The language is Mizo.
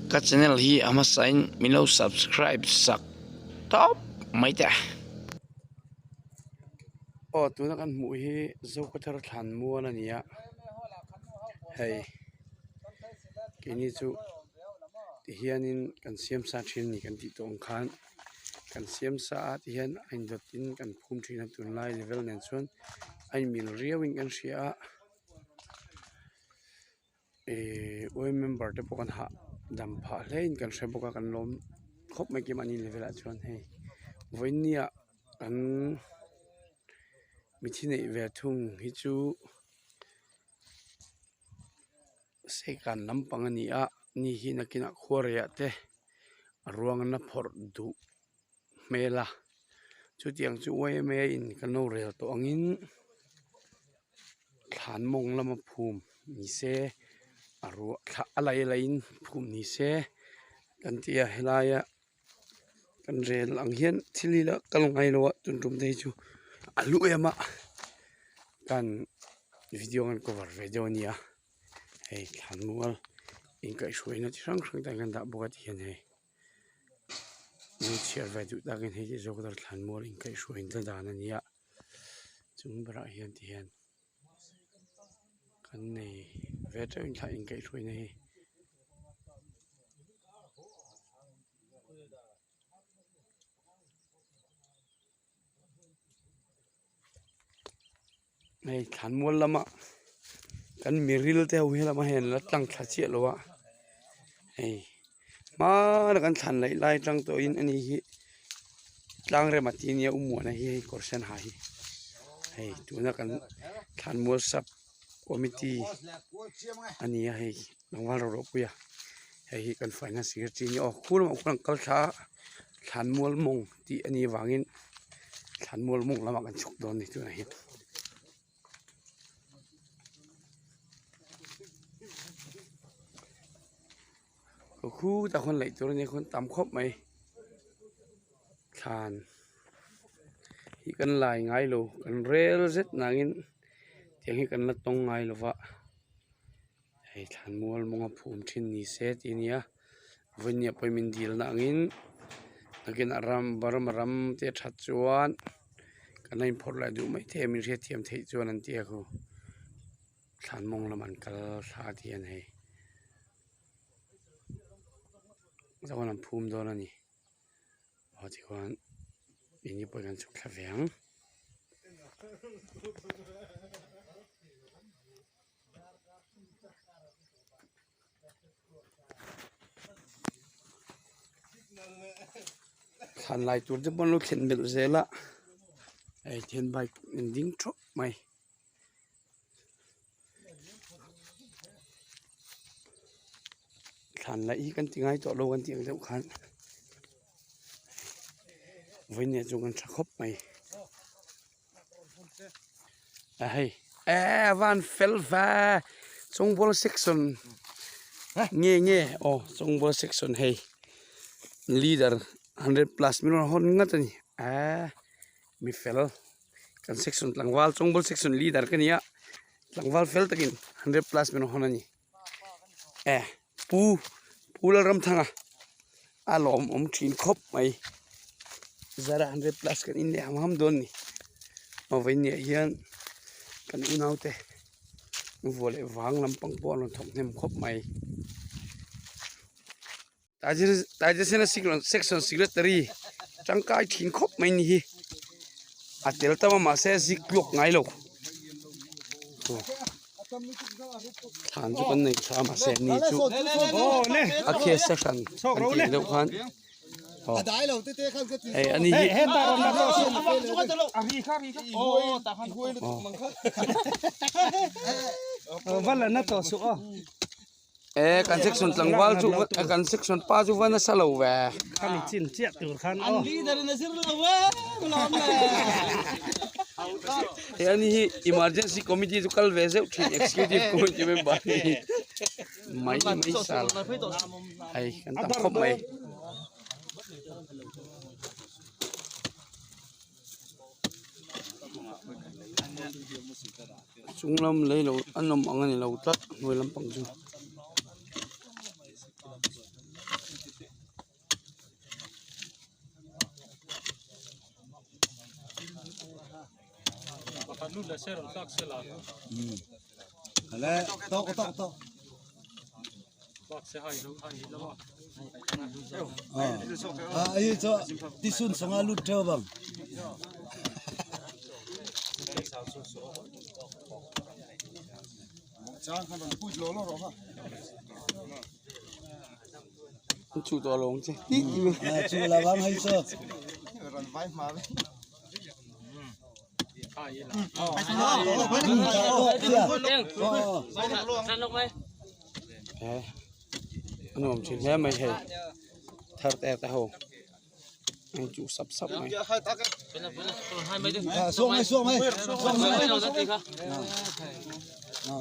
Ka channel hi a hmasain min lo subscribe sak tawp mai teh. Aw tuna kan hmuh hi Zokhawthar thlan mual a ni a hei keini chu tihianin kan siam sa thin a ni kan tih tawh ang khan kan siam sa a tihian a indawt in kan phum thin a tunlai level nen chuan a inmil riau in kan hria a. Ehh oil member te pawh kan hah dam phah hle in kan hre bawk a kan lawm khawp mai keimahni level ah chuan hei vawinia kan mithi neih ve thung hi chu seikan lampang a ni a ni hi nakinah khuarei ah te a ruang an la phawrh duh hmel a chutiang chu yma in kan lo rel tawh angin thlan mawng lama phum ni se a ruah thla a laih laihin phum ni se kan ti a helaia kan rel ang hian thil hi la kal ngai lo a tun tum te hi chu a hlu em a kan video an cover ve deuh a nia hei thlan mual inkaihhruaina chi hrang hrang te an dah bawk a tihian hei. Min chhiar ve duh takin hei hi zawk dar thlan mual inkaihhruai in dan a ni a chung berah hian ti hian kan nei ve teuh in thla inkaihhruaina hi. Hei thlan mual lama kan miril te ho hi lama hei an la tlang thla chiah lo a hei hmana kan thlan laih lai atang tawhin ani hi tlang rem a ti ania u muana hi hei kawr sen ha hi hei tuna kan thlan mual sap committee a ni a hei tlangval ro ropui a hei hi kan finance secretary a ni aw khu lamah khuan an kal thla a thlan mual mawng tih a nih avangin thlan mual mawng lamah kan chhuk dawn a ni tunah hian. Khutah khuan laih tur a nia khuan tam khawp mai thlan hi kan lai ngai lo kan rel zet nangin tiang hi kan la tawng ngai lo va hei thlan mual mawnga phum thin ni se tih a nia vawinia pawhin min dil na angin nakinah ram Burma ram te a that chuan kan la inphawrh leh duh maithei a min hriatthiam theih chuan an ti a khu. Thlan mawng lam an kal thla tih a ni chuan an phum dawn a ni aw tikhuan ini pawh hian chhuk thla ve ang. Thlan lai tur te pawh an lo thlen belh zel a hei tihian bike an ding thawp mai. Thlan laih hi kan ti ngai tawh lo kan tih ang deuh khan vawiin chu kan tha khawp mai a hei eh van fel ve chawngbawl section nge nge aw chawngbawl section hei leader hundred plus min rawn hawn ngat a ni eh mi fel. Kan section tlangval Chawngbawlh section leader ka ni a tlangval fel takin hundred plus min hawn a ni e pu pu Lalramthanga a lawmawm thin khawp mai zara hundred plus kan in leh ham ham dawn a ni aw vawiin ah hian kan unau te vuah leh vang lampang pawh an rawn thawk hnem khawp mai. Taitesena section secretary tangkai thin khawp mai ni hi a tel tam a mahse zik tluak ngai lo thlan chu kan nei tha a mahse ni chu a case a hran an tih deuh khan aw hei ani hi aw. E kan section tlangval chu kan section pa chu va nasa lo ve. Khami chin chiah tur khan aw. An leader in a zir lo e lawm le. He ani hi emergency committee chu kal ve zeuh thin executive committee member ni mai mai sal hei kan tam khawp mai. Chung lam lei lo an awm ang a ni lo tlat hnuai lampang chu. Ale tok tok tok. Ah, ai cho tisun songa lut theo bang. Chu to long che. Ti À, chu la bang hai cho. He. Anom chin hle mai hei. Thar te ta ho. Anh chu sap sap mai. À, xuống ngay xuống ngay. Xuống ngay. À.